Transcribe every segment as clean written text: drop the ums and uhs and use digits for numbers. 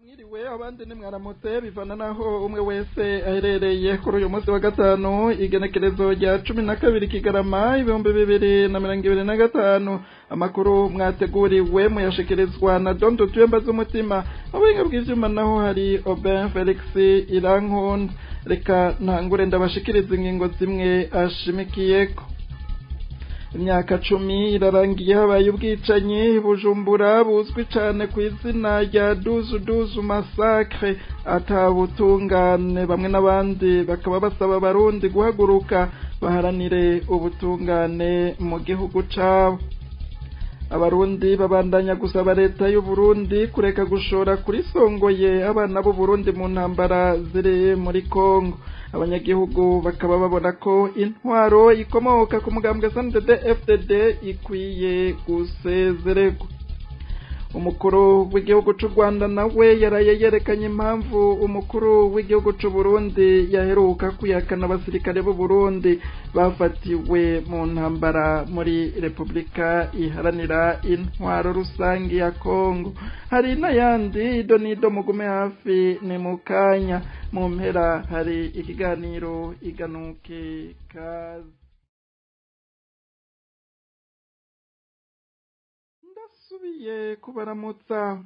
Mwiriwe abandi ni mwaramutse, bivana naho umwe wese aherereye. Kuri uyu munsi wa gatanu, igenekerezo rya 12 Kigarama 2025, amakuru mwateguriwe muyashikirizwa na Don Tuyemba z'umutima. Mu buhinga bw'ivyuma naho hari Aubin Felix Irankunda. Reka ntangure ndabashikiriza ingingo zimwe ashimikiyeko. Imyaka 10 irarangiye habaye ubwicanyi Bujumbura buzwi cane ku izina rya Duzu Duzu Massacre atabutungane. Bamwe n'abandi bakaba basaba abarundi guhaguruka baharanire ubutungane mu gihugu cabo. Abarundi babandanya gusaba leta y'u Burundi kureka gushora kuri songoye abana b'u Burundi mu ntambara ziri muri Kongo. Abanyagihugu bakaba babona ko intwaro ikomoka ku mugambwe SNDD FDD ikwiye gusezererwa. Umukuru w'igihugu c'u Rwanda nawe yaraye yerekanye impamvu umukuru w'igihugu c'u Burundi yaheruka kwihakana abasirikare b'u Burundi bafatiwe mu ntambara muri Republika Iharanira Intwaro Rusangi ya Kongo. Hari n'ayandi, ido n'ido, mugume hafi, ni mu kanya. Mu mpera hari ikiganiro Iganuke. Kaze. Ndasubiye kubaramutsa.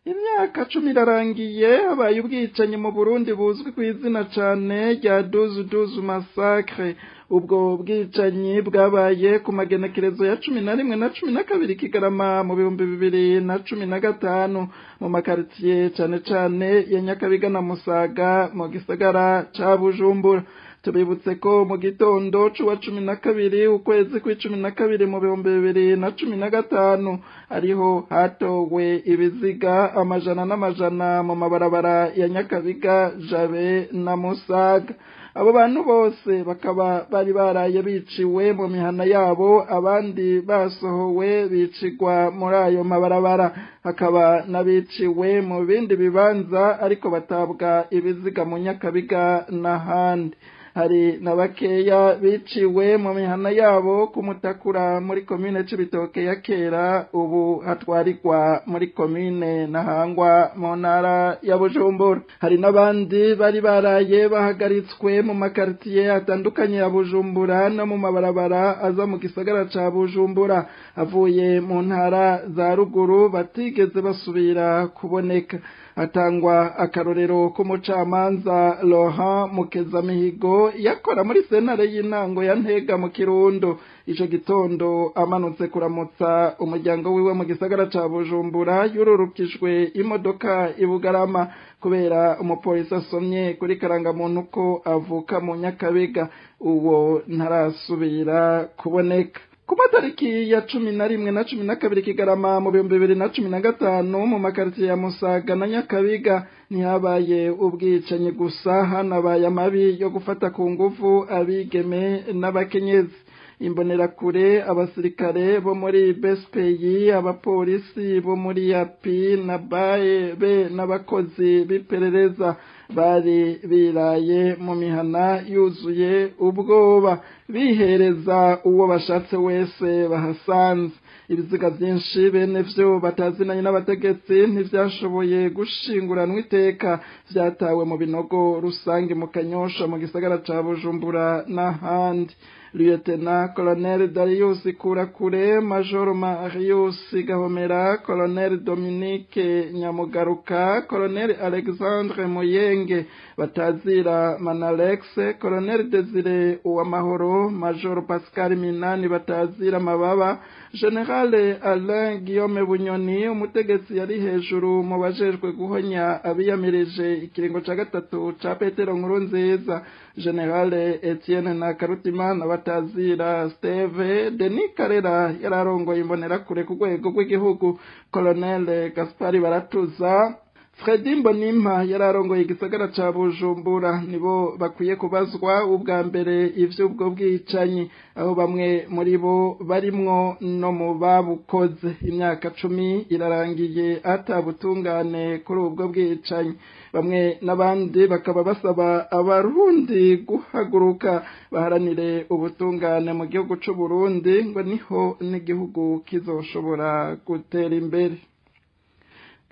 Imyaka 10 irarangiye habaye ubwicanyi mu Burundi buzwi ku izina cane rya Duzu Duzu Massacre. Ubwo bwicanyi bwabaye ku magenekerezo ya 11 na 12 Kigarama mu 2015 mu makaritiye cane cane ya Nyakabiga na Musaga mu gisagara ca Bujumbura. Tubibutse ko mu gitondo c'uwa 12 ukwezi kw'icumi na kabiri mu 2015 ariho hatowe ibiziga amajana n'amajana mu mabarabara ya Nyakabiga, Jabe na Musaga. Abo bantu bose bakaba bari baraye biciwe mu mihana yabo, abandi basohowe bicigwa muri ayo mabarabara, hakaba n'abiciwe mu bindi bibanza ariko batabwa ibiziga mu Nyakabiga n'ahandi. Hari na bakeya biciwe mu mihana yabo kumutakura muri komine Cibitoke ya kera, ubu hatwarigwa muri komine Ntahangwa mu ntara ya Bujumbura. Hari n'abandi bari baraye bahagaritswe mu makaritiye atandukanye ya Bujumbura no mu mabarabara aza mu gisagara ca Bujumbura avuye mu ntara za ruguru batigeze basubira kuboneka. Hatangwa akarorero k'umucamanza Laurent Mukezamihigo yakora muri sentare y'intango ya Ntega mu Kirundo. Ico gitondo amanutse kuramutsa umuryango wiwe mu gisagara ca Bujumbura, yururukijwe imodoka i Bugarama kubera umupolisi asomye kuri karangamuntu ko avuka mu Nyakabiga. Uwo ntarasubira kuboneka. Ku matariki ya 11 na 12 Kigarama mu 2015 mu makaritiye ya Musaga na Nyakabiga ntihabaye ubwicanyi gusa, hanabaye amabi yo gufata ku nguvu abigeme n'abakenyezi. Imbonerakure, abasirikare bo muri BSPI, abapolisi bo muri API na BAE be n'abakozi b'iperereza bari biraye mu mihana yuzuye ubwoba, bihereza uwo bashatse wese bahasanze. Ibiziga vyinshi bene vyo batazinanye n'abategetsi ntivyashoboye gushinguranwa iteka, vyatawe mu binogo rusange mu Kanyosha mu gisagara ca Bujumbura n'ahandi. Lieutenant Colonel Darius Kurakure, Major Marius Gahomera, Colonel Dominique Nyamugaruka, Colonel Alexandre Muyenge batazira Manalex, Colonel Desire Uwamahoro, Major Pascal Minani batazira Mababa, General Alain Guillaume Bunyoni, umutegetsi yari hejuru mu bajejwe guhonya abiyamirije ikiringo ca gatatu ca Petero Nkurunziza, General Etienne Nakarutimana batazira Steve, Denis Karera yararongoye imbonerakure ku rwego rw'igihugu, Colonel Gaspari Baratuza, Fredy Mbonimpa yararongoye igisagara ca Bujumbura, nibo bakwiye kubazwa ubwa mbere ivy'ubwo bwicanyi, aho bamwe muri bo barimwo no mu babukoze. Imyaka 10 irarangiye atabutungane kuri ubwo bwicanyi. Bamwe n'abandi bakaba basaba abarundi guhaguruka baharanire ubutungane mu gihugu c'u Burundi, ngo niho n'igihugu kizoshobora gutera imbere.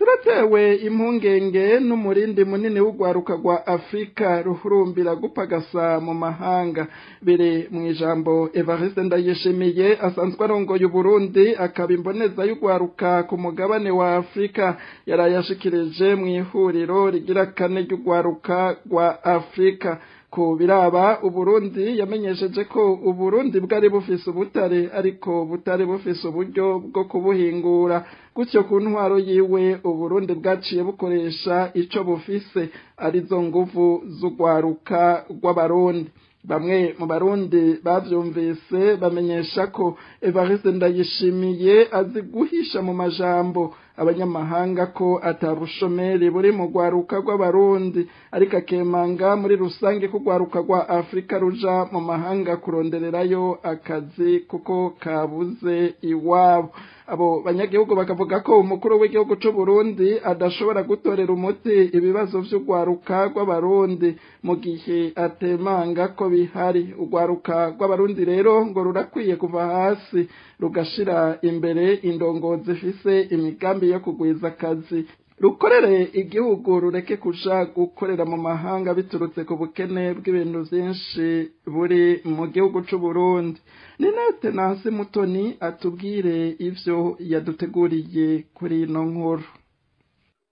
Turatewe impungenge n'umurindi munini w'ugwaruka rwa Afrika ruhurumbira gupagasa mu mahanga. Biri mu ijambo Evariste Ndayishimiye asanzwe arongoye Burundi akaba imboneza y'ugwaruka ku mugabane wa Afrika yarayashikirije mu ihuriro rigira kane ry'ugwaruka rwa Afrika. Ku biraba Uburundi yamenyesheje ko Uburundi bwari bufise ubutare ariko butari bufise uburyo bwo kubuhingura, gutyo ku ntwaro yiwe Uburundi bwaciye bukoresha ico bufise arizo nguvu z'ugwaruka rw'Abarundi. Bamwe mu Barundi bavyumvise bamenyesha ko Evariste Ndayishimiye azi guhisha mu majambo abanyamahanga ko atabushomeri buri mu rwaruka rw'Abarundi, ariko akemanga muri rusange ko rwaruka rwa Afrika ruja mu mahanga kurondererayo akazi kuko kabuze iwabo. Abo banyagihugu bakavuga ko umukuru w'igihugu c'u Burundi adashobora gutorera umuti ibibazo vy'urwaruka rw'Abarundi mu gihe atemanga ko bihari. Urwaruka rw'Abarundi rero ngo rurakwiye kuva hasi rugashira imbere indongozi zifise imigambi yo kugwiza akazi, rukorere igihugu rureke kuja gukorera mu mahanga biturutse ku bukene bw'ibintu vyinshi buri mu gihugu c'u Burundi. Ninete Nancy Mutoni atubwire ivyo yaduteguriye kuri ino nkuru.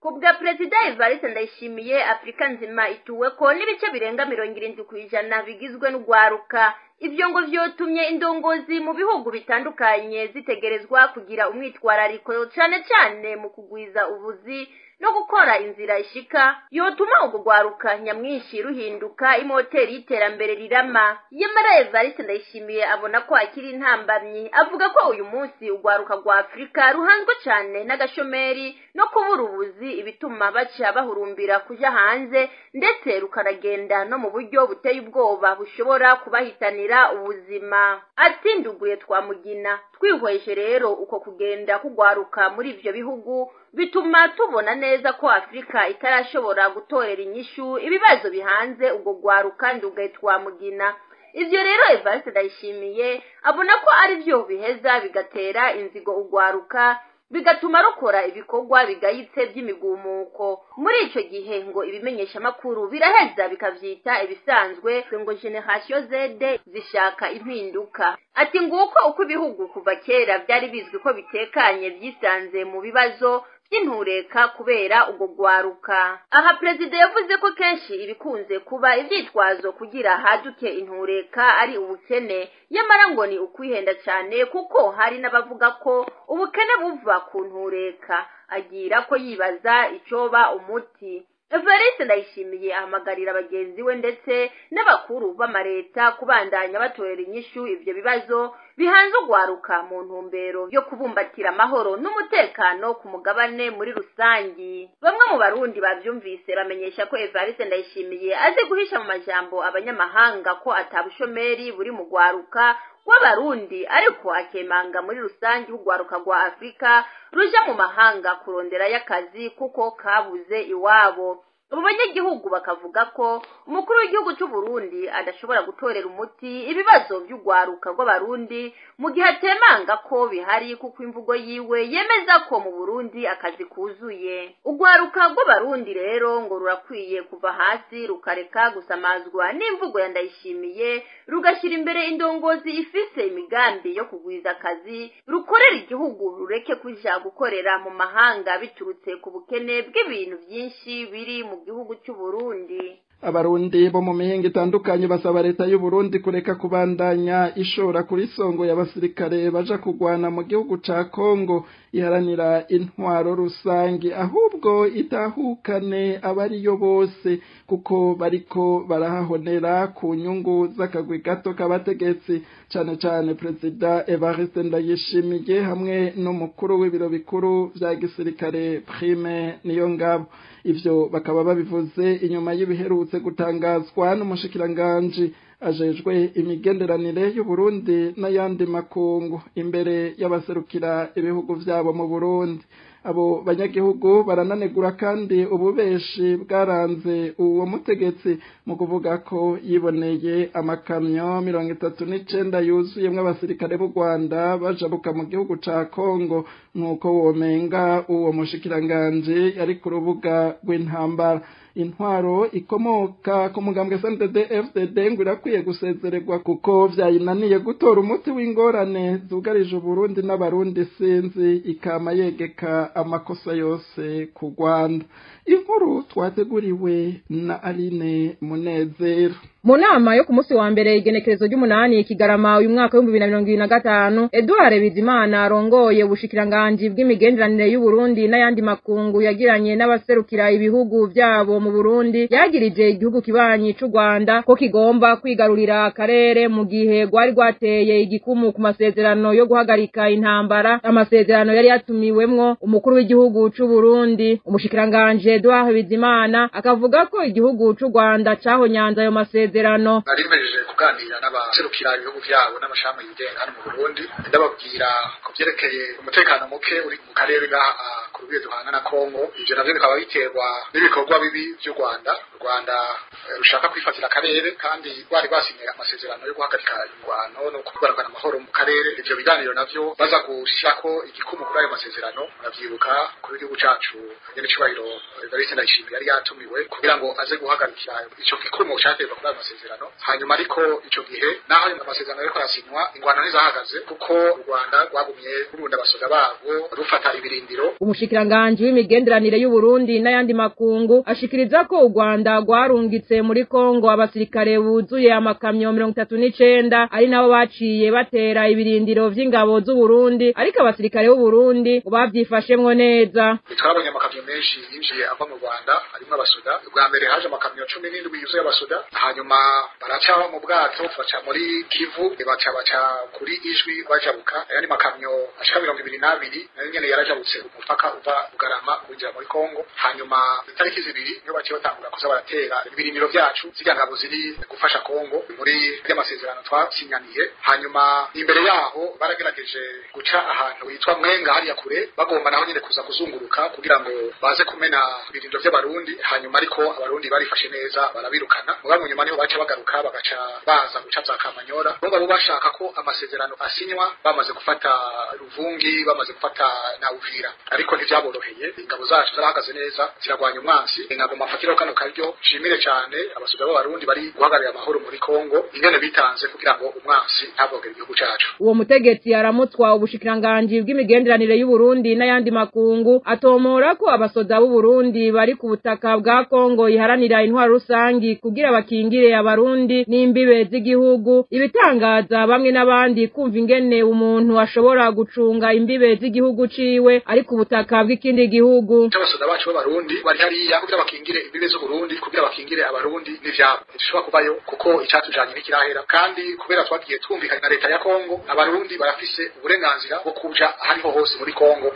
Kubwa Perezida Evariste Ndayishimiye, Afrika nzima ituwe ko n'ibice birenga 70% bigizwe n'ugwaruka. Ivyo ngo vyotumye indongozi mu bihugu bitandukanye zitegerezwa kugira umwitwarariko cane cane mu kugwiza ubuzi no gukora inzira ishika yotuma urwo rwaruka nyamwinshi ruhinduka imoteri y'iterambere rirama. Yamara Evariste Ndayishimiye abona ko akiri intambamyi, avuga ko uyu munsi urwaruka rwa Afrika ruhanzwe cane n'agashomeri no kubura ubuzi, ibituma baca bahurumbira kuja hanze ndetse rukaragenda no mu buryo buteye ubwoba bushobora kubahitanira ubuzima. Ati nduguye twamugina twihweje rero uko kugenda kugwaruka muri ivyo bihugu bituma tubona neza ko Afrika itarashobora gutorera inyishu ibibazo bihanze ubwo gwaruka. Ndugaye twamugina. Ivyo rero Evariste Ndayishimiye abona ko ari vyo biheza bigatera inzigo ugwaruka, bigatuma rukora ibikorwa bigayitse by'imigumuko. Muri ico gihe ngo ibimenyesha makuru biraheza bikavyita ibisanzwe ngo Generation Z zishaka impinduka. Ati nguko uko ibihugu kuva kera byari bizwi ko bitekanye vyisanze mu bibazo by'intureka kubera ubwo gwaruka. Aha Perezida yavuze ko kenshi ibikunze kuba ivyitwazo kugira haduke intureka ari ubukene, yamara ngo ni ukwihenda cyane kuko hari n'abavuga ko ubukene buva ku ntureka. Agira ko yibaza icoba umuti. Evariste Ndayishimiye ahamagarira bagenzi we ndetse n'abakuru b'amareta kubandanya batorera inyishu ivyo bibazo bihanze ugwaruka mu ntumbero yo kubumbatira amahoro n'umutekano ku mugabane muri rusangi. Bamwe mu Barundi bavyumvise bamenyesha ko Evariste Ndayishimiye azi guhisha mu majambo abanyamahanga ko atabushomeri buri mu gwaruka w'Abarundi, ariko akemanga muri rusangi ugwaruka rwa Afrika ruja mu mahanga kurondera y'akazi kuko kabuze iwabo. Abo banyagihugu bakavuga ko umukuru w'igihugu c'u Burundi adashobora gutorera umuti ibibazo vy'ugwaruka rw'Abarundi mu gihe atemanga ko bihari, kuko imvugo yiwe yemeza ko mu Burundi akazi kuzuye. Ugwaruka rw'Abarundi rero ngo rurakwiye kuva hasi rukareka gusamazwa n'imvugo ya Ndayishimiye, rugashyira imbere indongozi ifise imigambi yo kugwiza akazi, rukorera igihugu rureke kuja gukorera mu mahanga biturutse ku bukene bw'ibintu vyinshi biri mu gihugu cy'u Burundi. Abarundi bo mu mihingo itandukanye basaba leta y'u Burundi kureka kubandanya ishora kuri songo y'abasirikare baja kugwana mu gihugu ca Kongo iharanira intwaro rusangi, ahubwo itahukane abariyo bose kuko bariko barahahonera ku nyungu z'akagwi gato k'abategetsi, cane cane Perezida Evariste Ndayishimiye hamwe n'umukuru w'ibiro bikuru vya gisirikare Prime Niyongabo. Ivyo bakaba babivuze inyuma y'ibiherutse gutangazwa n'umushikiranganji ajejwe imigenderanire y'u Burundi n'ayandi makungu imbere y'abaserukira ibihugu vyabo mu Burundi. Abo banyagihugu barananegura kandi ububeshi bwaranze uwo mutegetsi mu kuvuga ko yiboneye amakamyo 39 yuzuyemwo abasirikare b'u Rwanda bajabuka mu gihugu ca Kongo, nk'uko womenga uwo mushikiranganji yari ku rubuga rw'intambara. Intwaro ikomoka ku mugambwe CNDD FDD ngo irakwiye gusezererwa kuko vyayinaniye gutora umuti w'ingorane zugarije Uburundi n'abarundi sinzi, ikama yegeka amakosa yose ku Rwanda. Inkuru twateguriwe na Aline Munezero. Mu nama yo ku munsi wa mbere igenekerezo ry'umunani Kigarama uyu mwaka w'ibihumbi bibiri na mirongo ibiri na gatanu, Edouard Bizimana arongoye ubushikiranganji bw'imigenderanire y'u Burundi n'ayandi makungu yagiranye n'abaserukira ibihugu vyabo mu Burundi, yagirije igihugu kibanyi c'u Rwanda ko kigomba kwigarurira akarere mu gihe rwari rwateye igikumu ku masezerano yo guhagarika intambara, amasezerano yari yatumiwemwo umukuru w'igihugu c'u Burundi. Umushikiranganji Edouard Bizimana akavuga ko igihugu c'u Rwanda cahonyanze ayo masezerano. Nari mpejeje kuganira n'abaserukira ibihugu vyabo n'amashami yigenga hano mu Burundi, ndababwira ku vyerekeye umutekano muke uri mu karere ngaha ku rubibe duhana na Kongo. Ivyo navyo bikaba biterwa n'ibikorwa bibi vy'u Rwanda. U Rwanda rushaka kwifatira akarere kandi rwari rwasinye amasezerano yo guhagarika ingwano no kugarukana amahoro mu karere. Ivyo biganiro navyo baza gushirako igikumu kuri ayo masezerano. Muravyibuka kuri igihugu cacu nyenicubahiro Evariste Ndayishimiye yari yatumiwe kugira ngo aze guhagarikira ico gikumu caterwa kuri ayo masezerano. Hanyuma ariko ico gihe naho ayo masezerano yariko arasinywa, ingwano ntizahagaze kuko u Rwanda rwagumye rurunda abasoda barwo rufata ibirindiro. Umushikiranganji w'imigenderanire y'u Burundi n'ayandi makungu ashikiriza ko u Rwanda rwarungitse muri Kongo abasirikare buzuye amakamyo 39, ari nabo baciye batera ibirindiro vy'ingabo z'u Burundi, ariko abasirikare b'u Burundi bavyifashemwo neza. Twabonye amakamyo menshi yinjiye ava mu Rwanda harimwo abasoda. Ubwa mbere haje amakamyo 17 yuzuye abasoda, hanyuma baraca mu bwato baca muri Kivu, baca kuri Ijwi bajabuka. Ayandi makamyo ashika 22 nayo nyene yarajabutse umupaka uva Bugarama winjira muri Kongo. Hanyuma itariki 2 niho baciye batangura kuza baratera ibirindiro vyacu zirya ngabo ziri gufasha Kongo muri ry'amasezerano twasinyaniye. Hanyuma imbere yaho baragerageje guca ahantu hitwa Mwenga hariya kure, bagomba naho nyene kuza kuzunguruka kugira ngo baze kumena ibirindiro vy'abarundi. Hanyuma ariko abarundi barifashe neza barabirukana. Mugabo nyuma niho baca bagaruka bagaca baza guca za Kamanyora. Bo bashaka ko amasezerano asinywa bamaze gufata Ruvungi, bamaze gufata na Uvira, ariko ntivyaboroheye. Ingabo zacu zarahagaze neza ziragwanya umwansi. Nagomba mfatiraho kano karyo nshimire cane abasoda b'abarundi bari guhagararira amahoro muri Kongo, ingene bitanze kugira ngo umwansi ntabogere igihugu cacu. Uwo mutegetsi aramutswa ubushikiranganji bw'imigenderanire y'u Burundi n'ayandi makungu atomora ko abasoda b'u Burundi bari ku butaka bwa Kongo iharanira intwaro rusangi kugira bakingire abarundi n'imbibe z'igihugu. Ibitangaza bamwe n'abandi kumva ingene umuntu ashobora gucunga imbibe z'igihugu ciwe ari ku butaka bw'ikindi gihugu. Abasoda bacu b'abarundi bari hariya kugira bakingire imbibe z'u Burundi, kugira bakingire abarundi n'ivyabo. Ntidushobora kuvayo kuko icatujanye ntikirahera, kandi kubera twagiye twumvikana na leta ya Kongo, abarundi barafise uburenganzira bwo kuja ahariho hose muri Kongo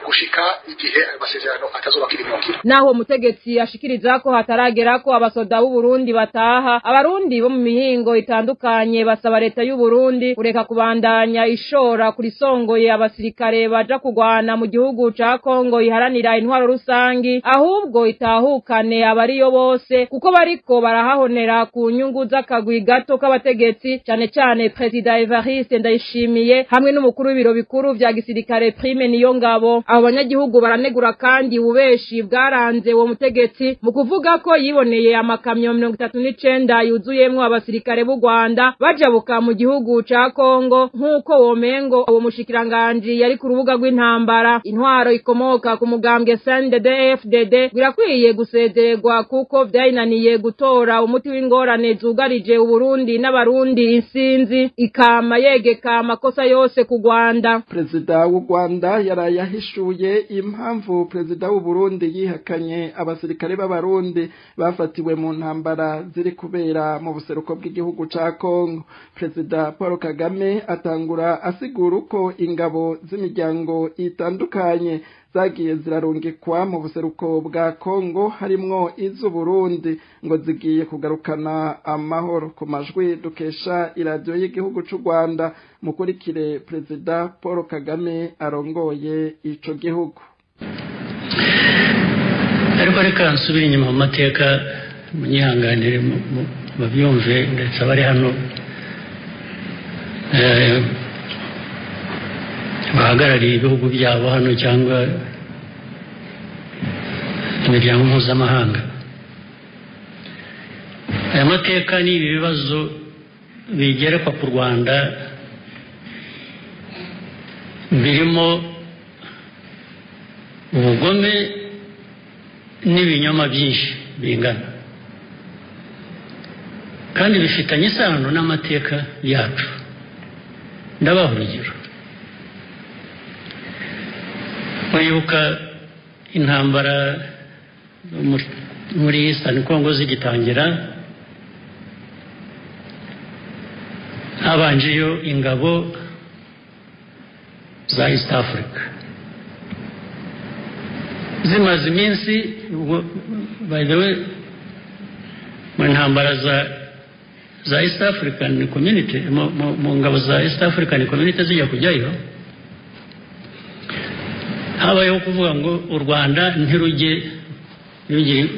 gushika igihe ayo masezerano atazoba akiri mu ngiro. Naho umutegetsi ashikiriza ko hataragera ko abasoda b'u Burundi bataha, abarundi bo mu mihingo itandukanye basaba leta y'u Burundi kureka kubandanya ishora kurisongoye abasirikare baja kugwana mu gihugu ca Kongo iharanira intwaro rusangi, ahubwo itahukane abariyo bose kuko bariko barahahonera ku nyungu z'akagwi gato k'abategetsi, cane cane Perezida Evariste Ndayishimiye hamwe n'umukuru w'ibiro bikuru vya gisirikare Prime Niyongabo. Abo banyagihugu baranegura kandi ububeshi bwaranze uwo mutegetsi mu kuvuga ko yiboneye amakamyo 39 yuzuyemwo abasirikare b'u Rwanda bajabuka mu gihugu ca Kongo, nk'uko womengo uwo mushikiranganji yari ku rubuga rw'intambara. Intwaro ikomoka ku mugambwe CNDD FDD birakwiye gusezererwa kuko vyayinaniye gutora umuti w'ingorane zugarije Uburundi n'abarundi insinzi, ikama yegeka amakosa yose ku Rwanda. Perezida w'u Rwanda yaraye ahishuye impamvu perezida w'u Burundi yihakanye abasirikare b'abarundi bafatiwe mu ntambara ziri kubera mu buseruko bw'igihugu ca Kongo. Perezida Paul Kagame atangura asigura uko ingabo z'imiryango itandukanye zagiye zirarungikwa mu buseruko bwa Kongo harimwo iz'u Burundi ngo zigiye kugarukana amahoro. Ku majwi dukesha iradiyo y'igihugu c'u Rwanda, mukurikire Perezida Paul Kagame arongoye ico gihugu. Ariko reka nsubire inyuma mu mateka, munyihanganire babyumve ndetse abari hano bahagarariye ibihugu byabo hano cyangwa imiryango mpuzamahanga. Aya mateka ni ibi bibazo bigerekwa ku Rwanda birimo ubugome n'ibinyoma byinshi bingana, kandi bifitanye isano n'amateka yacu. Ndabaha urugero. Muribuka intambara muri Eastern Congo zigitangira, habanjeyo ingabo za East Africa zimaze iminsi. By the way, mu ntambara za East African Community, mu ngabo za East African Community zijya kujyayo, habayeho kuvuga ngo u Rwanda ntirujye ntirugire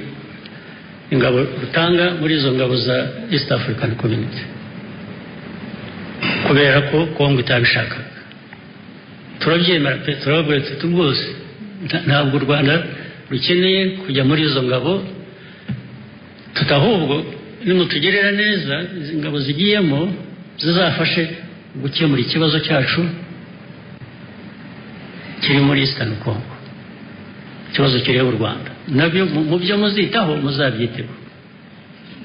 ingabo rutanga muri izo ngabo za East African Community kubera ko Kongo itabishakaga. Turabyemera pe, turababwira tuti rwose ntabwo u Rwanda rukeneye kujya muri izo ngabo, tutahubwo nimutugirira neza izi ngabo zigiyemo zizafashe gukemura ikibazo cyacu kiri muri Eastern Congo, ikibazo kireba u Rwanda, nabyo mu byo muzitaho muzabyiteho.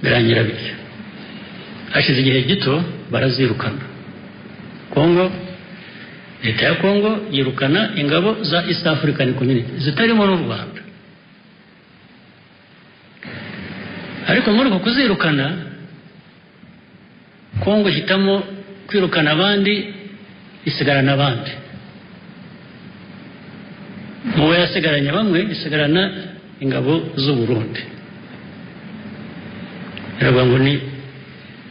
Birangira bityo. Hashize igihe gito barazirukana. Kongo, leta ya Kongo yirukana ingabo za East African Community zitarimo n'u Rwanda. Ariko muri uko kuzirukana, Kongo ihitamo kwirukana abandi isigarana abandi. Mu bo yasigaranye bamwe isigarana ingabo z'u Burundi. Biravuga ngo ni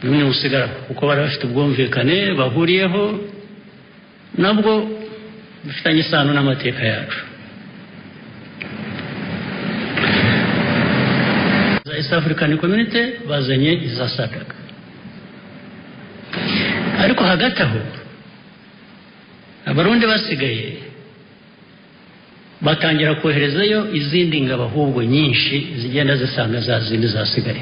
bimwe usigara kuko bari bafite ubwumvikane bahuriyeho, nabwo bifitanye isano n'amateka yacu. Za East African Community bazanye iza SADC. Ariko hagati aho Abarundi basigaye batangira koherezayo izindi ngabo ahubwo nyinshi zigenda zisanga za zindi zasigaye.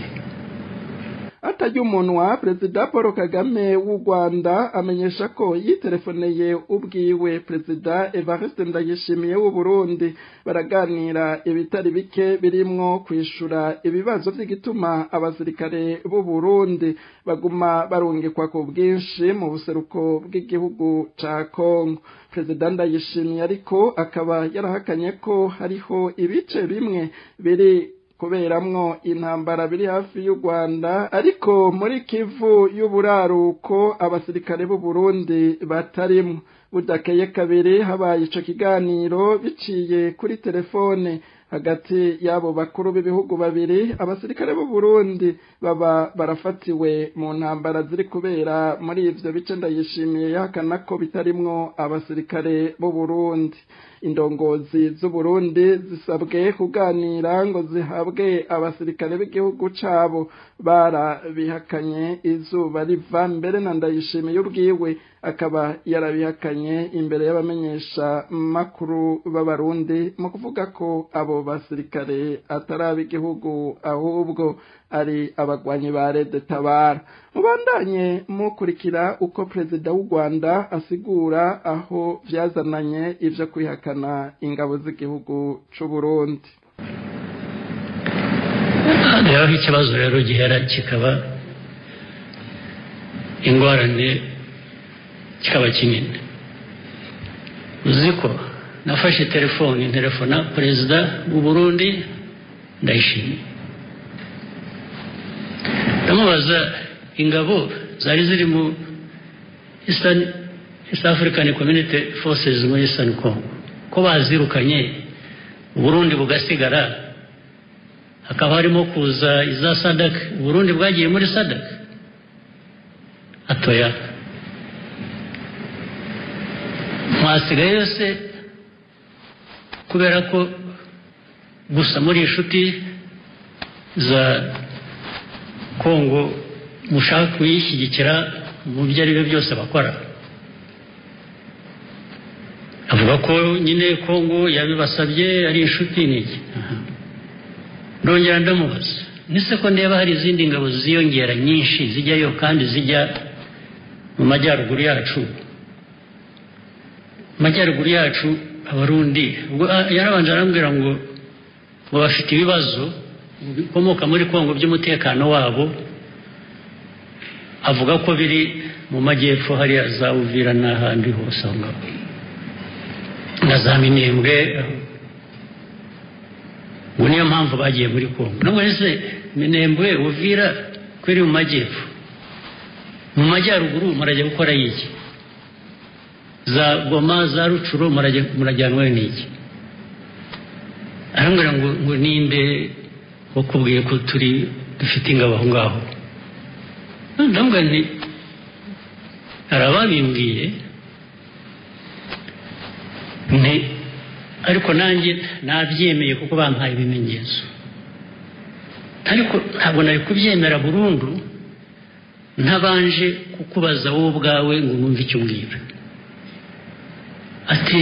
Atajya umunwa, Perezida Paul Kagame w'u Rwanda amenyesha ko yitelefoneye ubwiwe Perezida Evariste Ndayishimiye w'u Burundi, baraganira ibitari bike birimwo kwishura ibibazo vy'igituma abasirikare b'u Burundi baguma barungikwa ku bwinshi mu buseruko bw'igihugu ca Kongo. Perezida Ndayishimiye ariko akaba yarahakanye ko hariho ibice bimwe biri kuberamwo intambara biri hafi y'u Rwanda, ariko muri Kivu y'uburaruko abasirikare b'u Burundi batarimo. Budakeye kabiri habaye ico kiganiro biciye kuri telefone hagati y'abo bakuru b'ibihugu babiri, abasirikare b'u Burundi baba barafatiwe mu ntambara ziri kubera muri ivyo bice. Ndayishimiye yahakana ko bitarimwo abasirikare b'u Burundi. Indongozi z'u Burundi zisabwe kuganira ngo zihabwe abasirikare b'igihugu cabo, barabihakanye izuba riva. Mbere na Ndayishimiye ubwiwe akaba yarabihakanye imbere y'abamenyesha makuru b'Abarundi mu kuvuga ko abo basirikare atari ab'igihugu ahubwo ari abagwanyi ba Red Tabara. Mubandanye mukurikira uko Perezida w'u Rwanda asigura aho vyazananye ivyo kwihakana ingabo z'igihugu c'u Burundi. Rero ikibazo rero gihera kikaba ingorane, kikaba kinini. Uzi ko nafashe telefoni ntelefona Perezida w'u Burundi Ndayishimiye, ndamubaza ingabo zari ziri mu East African Community Forces muri Eastern Congo ko bazirukanye Burundi bugasigara, hakaba harimo kuza iza SADC, Burundi bwagiye muri SADC? Atoya, mwasigaye yose kubera ko gusa muri inshuti za Kongo mushaka kuyishyigikira mu byo ari byo byose bakora. Avuga ko nyine Kongo yabibasabye ari inshuti n'iki. Ndongera ndamubaza nise ko ndeba hari izindi ngabo ziyongera nyinshi zijyayo kandi zijya mu majyaruguru yacu, majyaruguru yacu abarundi. Ubwo yarabanje arambwira ngo bafite ibibazo bikomoka muri Kongo by'umutekano wabo, avuga ko biri mu majyepfo hariya za Uvira n'ahandi hose aho ngaho na za Minembwe, ngo niyo mpamvu bagiye muri Kongo. Nubwo ese Minembwe, Uvira kwiri mu majyepfo, mu majyaruguru murajya gukora iki? Za Goma, za Rucuro murajyanwa n'iki? Arambwira ngo ninde wakubwiye ko turi dufite ingabo aho ngaho? Ndamubwira nti arababimbwiye nti ariko nanjye nabyemeye kuko bampaye ibimenyetso, ariko ntabwo nari kubyemera burundu ntabanje kukubaza wowe ubwawe ngo numve icyo umbwira. Ati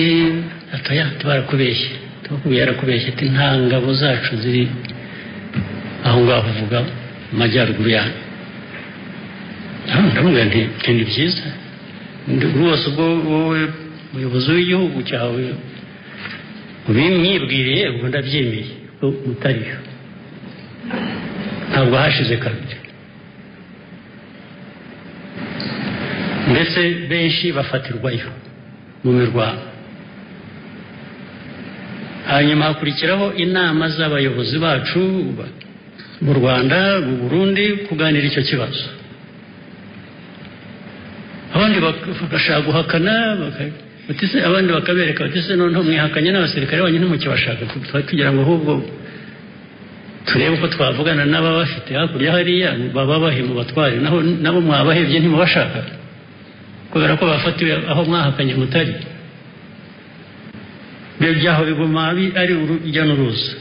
atoya barakubeshye, tubakubwiye yarakubeshye, ati nta ngabo zacu ziri aho ngaho uvuga majyaruguru yanyu. Ndamubwira nti ni byiza rwose ubwo wowe muyobozi w'igihugu cyawe ubimwibwiriye, ubwo ndabyemeye ko mutariyo. Ntabwo hashize kabiri, ndetse benshi bafatirwayo mu mirwano. Hanyuma hakurikiraho inama z'abayobozi bacu mu Rwanda, mu Burundi, kuganira icyo kibazo. Abandi bagashaka guhakana, abandi bakabereka bati se noneho mwihakanye n'abasirikare banyu ntimukibashaka, tugira ngo ahubwo turebe uko twavugana n'ababafite hakurya hariya bababahe mu batware, naho nabo mwabahebye ntimubashaka kubera ko bafatiwe aho mwahakanye mutari. Ibyo byaho biguma ari urujya n'uruza.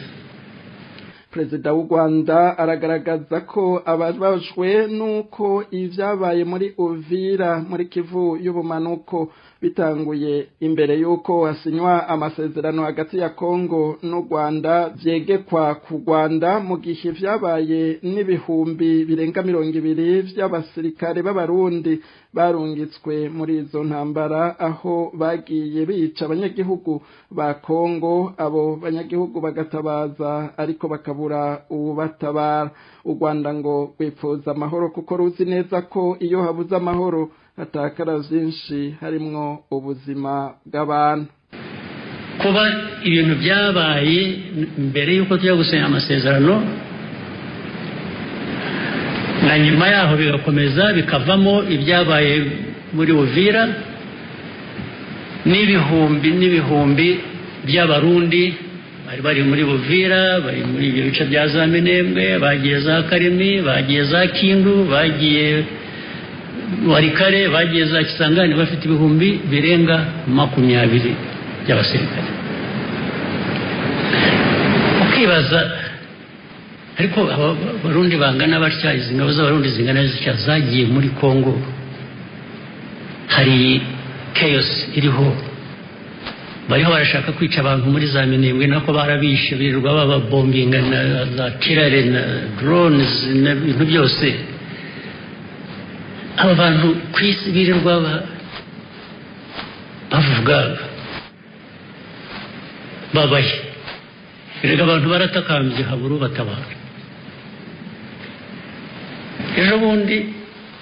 Perezida w'u Rwanda aragaragaza ko ababajwe nuko ivyabaye muri Uvira muri Kivu y'ubumanuko bitanguye imbere yuko hasinywa amasezerano hagati ya Kongo n'u Rwanda vyegekwa ku Rwanda, mu gihe vyabaye n'ibihumbi birenga 20 vy'abasirikare b'abarundi barungitswe muri izo ntambara, aho bagiye bica abanyagihugu ba Kongo, abo banyagihugu bagatabaza ariko bakabura ubatabara. U Rwanda ngo rwipfuza amahoro kuko ruzi neza ko iyo habuze amahoro hatakara vyinshi harimwo ubuzima bw'abantu. Kuba ibintu byabaye mbere yuko tujya gusinya amasezerano na nyuma yaho bigakomeza bikavamo ibyabaye muri Uvira n'ibihumbi n'ibihumbi by'abarundi bari bari muri Uvira, bari muri ibyo bice bya za Minembwe, bagiye za Karemi, bagiye za Kindu, bagiye Warikare, bagiye za Kisangani, bafite ibihumbi birenga 20 by'abasirikare. Ukibaza ariko abarundi bangana batya, izi ngabo z'abarundi zingana zitya zagiye muri Kongo, hari chaos iriho, bariho barashaka kwica abantu muri za Minembwe, nako barabishe birirwa bababombinga na za kirare na drones n'ibintu byose. Aba bantu ku isi birirwa bavuga babaye, erega abantu baratakambye habura ubatabara. Ejo bundi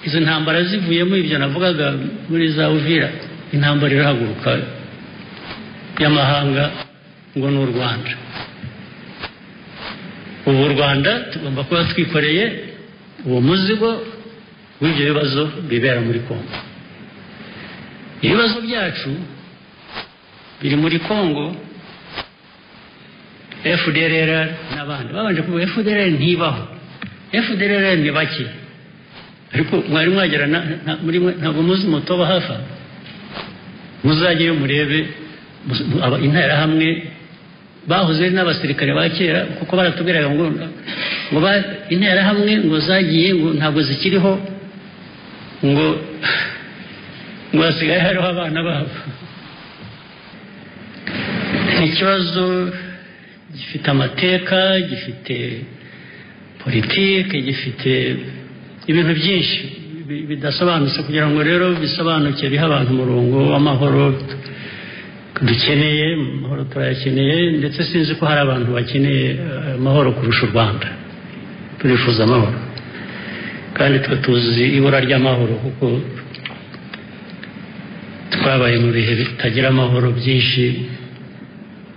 izo ntambara zivuyemo ibyo navugaga muri za Uvira, intambara irahaguruka y'amahanga ngo ni u Rwanda. Ubu u Rwanda tugomba kuba twikoreye uwo muzigo w'ibyo bibazo bibera muri Kongo. Ibibazo byacu biri muri Kongo, FDLR n'abandi babanje kuvuga FDLR ntibaho, FDLR ni bake, ariko mwari mwagera muri ntabwo muzi mutoba hafa, muzajyeyo murebe interahamwe Bahoze n'abasirikare ba kera, kuko baratubwiraga ngo interahamwe ngo zagiye, ngo ntabwo zikiriho, ngo hasigaye hariho abana babo. Ni ikibazo gifite amateka, gifite politike, gifite ibintu byinshi bidasobanutse. Kugira ngo rero bisobanuke, bihe abantu umurongo w'amahoro dukeneye. Amahoro turayakeneye, ndetse sinzi ko hari abantu bakeneye amahoro kurusha u Rwanda. Turifuza amahoro, kandi twe tuzi ibura ry'amahoro, kuko twabaye mu bihe bitagira amahoro byinshi.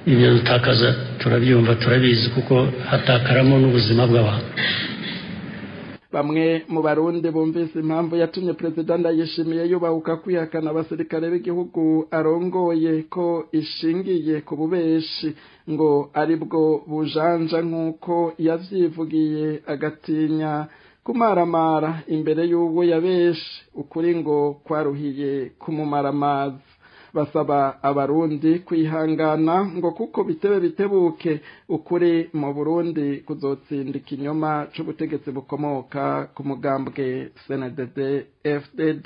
Ibyo dutakaza turabyumva, turabizi, kuko hatakaramo n'ubuzima bw'abantu. Bamwe mu Barundi bumvise impamvu yatumye Perezida Ndayishimiye yubahuka kwihakana abasirikare b'igihugu arongoye ko ishingiye ku bubeshi, ngo aribwo bujanja nk'uko yavyivugiye, agatinya kumaramara imbere y'uwo yabeshe ukuri ngo kwaruhiye kumumaramaza. Basaba Abarundi kwihangana ngo kuko bitebe bitebuke ukuri mu Burundi kuzotsinda ikinyoma c'ubutegetsi bukomoka ku mugambwe CNDD FDD.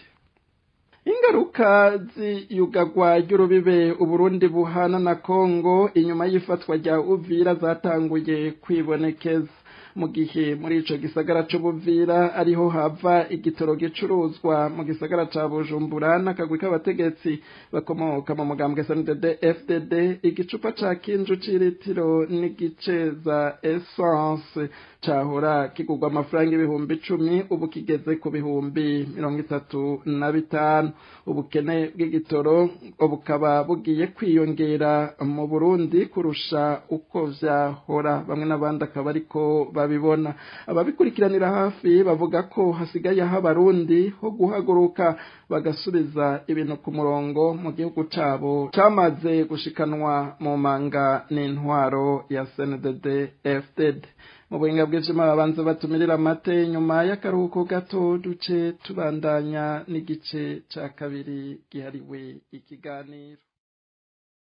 Ingaruka z'iyugagwa ry'urubibe Uburundi buhana na Kongo inyuma y'ifatwa rya Uvira zatanguye kwibonekeza, mu gihe muri ico gisagara c'Ubuvira ariho hava igitoro gicuruzwa mu gisagara ca Bujumbura n'akagwi k'abategetsi bakomoka mu mugambwe SNDD FDD. Igicupa ca kinju c'iritiro n'igice za essence cahora kigurwa amafaranga 10,000 ubu kigeze ku 35,000. Ubukene bw'igitoro bukaba bugiye kwiyongera mu Burundi kurusha uko vyahora, bamwe n'abandi akaba ariko babibona. Ababikurikiranira hafi bavuga ko hasigaye aho Abarundi ho guhaguruka bagasubiza ibintu ku murongo mu gihugu cabo camaze gushikanwa mu manga n'intwaro ya CNDD FDD. Mu buhinga bw'ivyuma babanza batumirira amate, nyuma y'akaruhuko gato duce tubandanya n'igice ca kabiri gihariwe ikiganiro.